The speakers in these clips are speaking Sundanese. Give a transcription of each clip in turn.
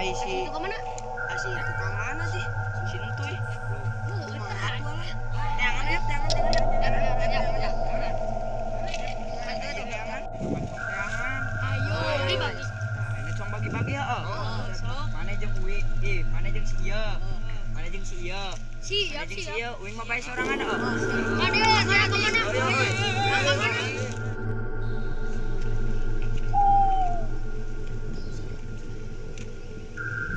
Ai si Itu kemana? Si itu ke mana sih? Si Entuy. Jangan ya, jangan. Ayo, dibagi. Nah, ini cong bagi-bagi ya. Mana jeung Uwi? Ih, mana jeung si ieu? Mana jeung si ieu? Siap, Mana jeung si siap. ieu? Uing mah bae sorangan heuh. Aduh, saya kemana? Kemana?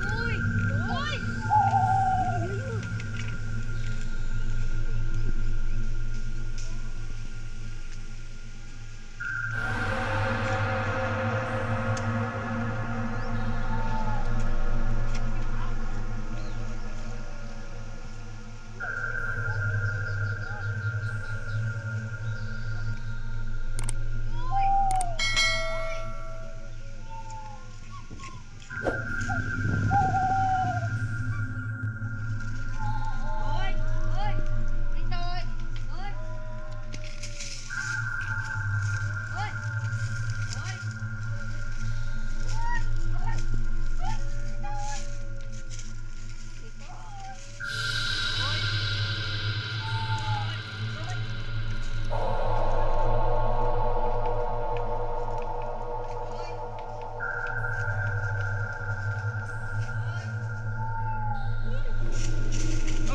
Uy, uy.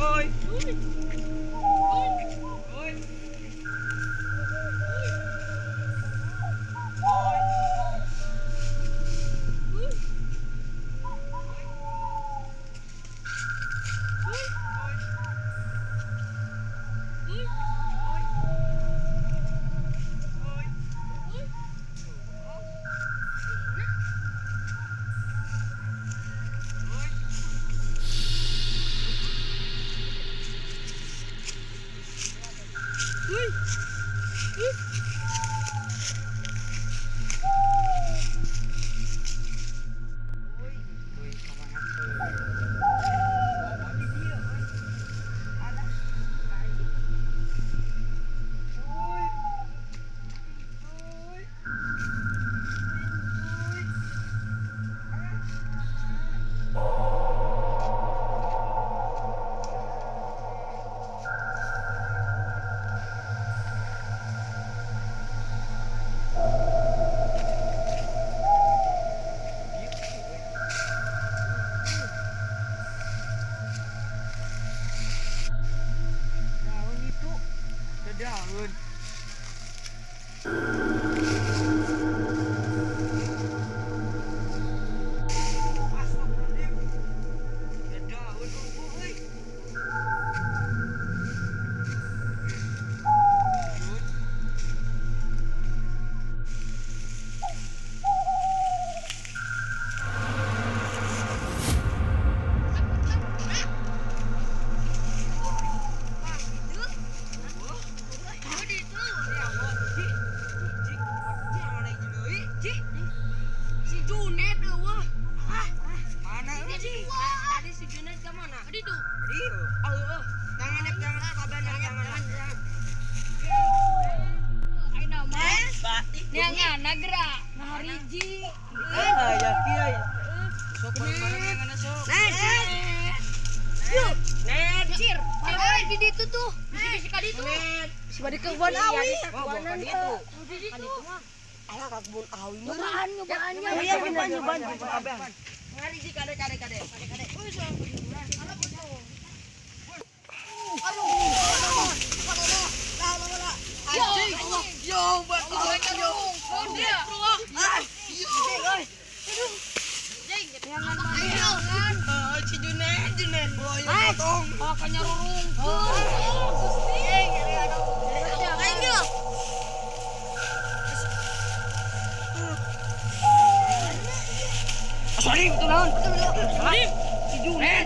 Oi, oi, oi, oi. Oi. Oi. Oi. Oi. Oi, kemana tuh? Daun itu. Ada daun. Astagfirullahaladzim. Ada daun, euy. Daun. Si Junet eueuh. Mana euy? Tadi si Junet ke mana? Di itu. Di. Tangan tangan kabar tangan. Aina mah. Neangan gerak. Ngahariji. Ah, ya kiai. Sok bareng-bareng ngana sok. Net. Net. Cir. Cewek di ditu tuh. Bisi ka ditu. Si bade ke kebun awi. Oh, bukan itu. Di ditu. Alah ka kebun awi mah. Nyobaan, nyobaannya. Iya, nyobaan, nyobaan, nyobaan. Ngariji kade kade kade. Kade kade. Yo, batu yo. Si Junet, Junet. Boy, potong. Makanya rurungkeun. Sorry, betul naon? Sorry. Si Junet.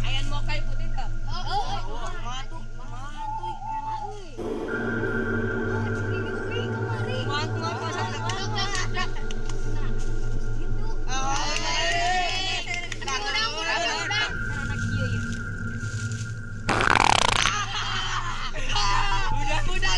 Ayan mo kay puti ta. Mantu, mantu. Mantu apa sa? Udah, udah.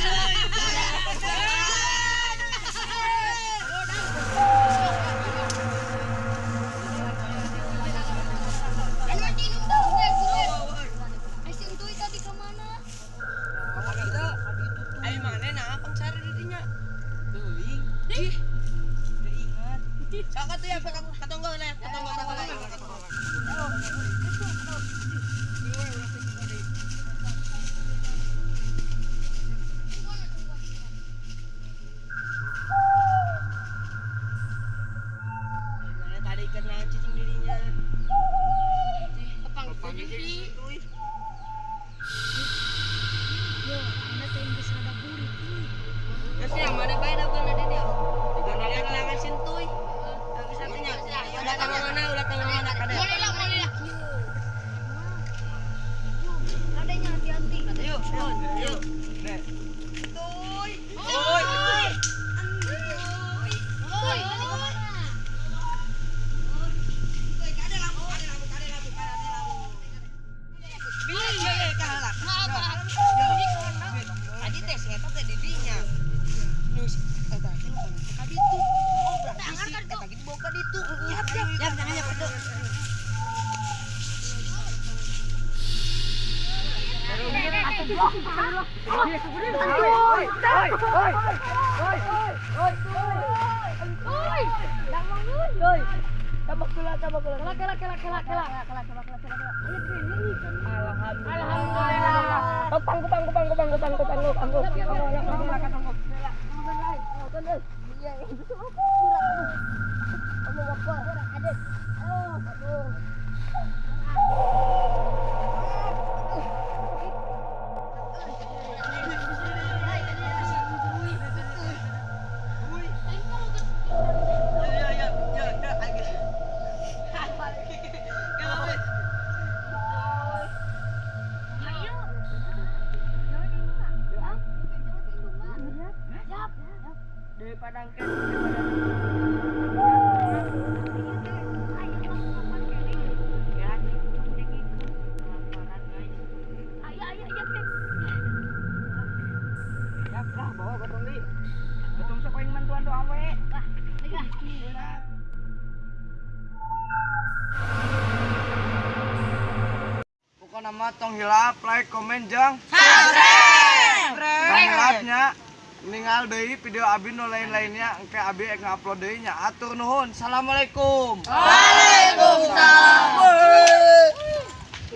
Oi, oi, oi, oi, oi. Oi, bangun. Oi. Tabak kula, tabak kula. Kela kela kela kela kela kela kela kela kela. Alhamdulillah. Alhamdulillah. Oh, pangku pangku pangku pangku pangku pangku pangku. Ya ya ya ya ya. Ayo. Siap. Daripada angkat. Ya, kelaparan guys. Ayo ayo ayo. Siap lah bawa gotong deui. Gotong sok aing mantuan doa we. Wah, ayo. Pokokna mah tong hilap like, komen jeung subscribe. Tong hilapnya ninggal deui video abi nu lain-lainnya engke abi ek ngupload deui nya. Atur nuhun. Assalamualaikum. Waalaikumsalam.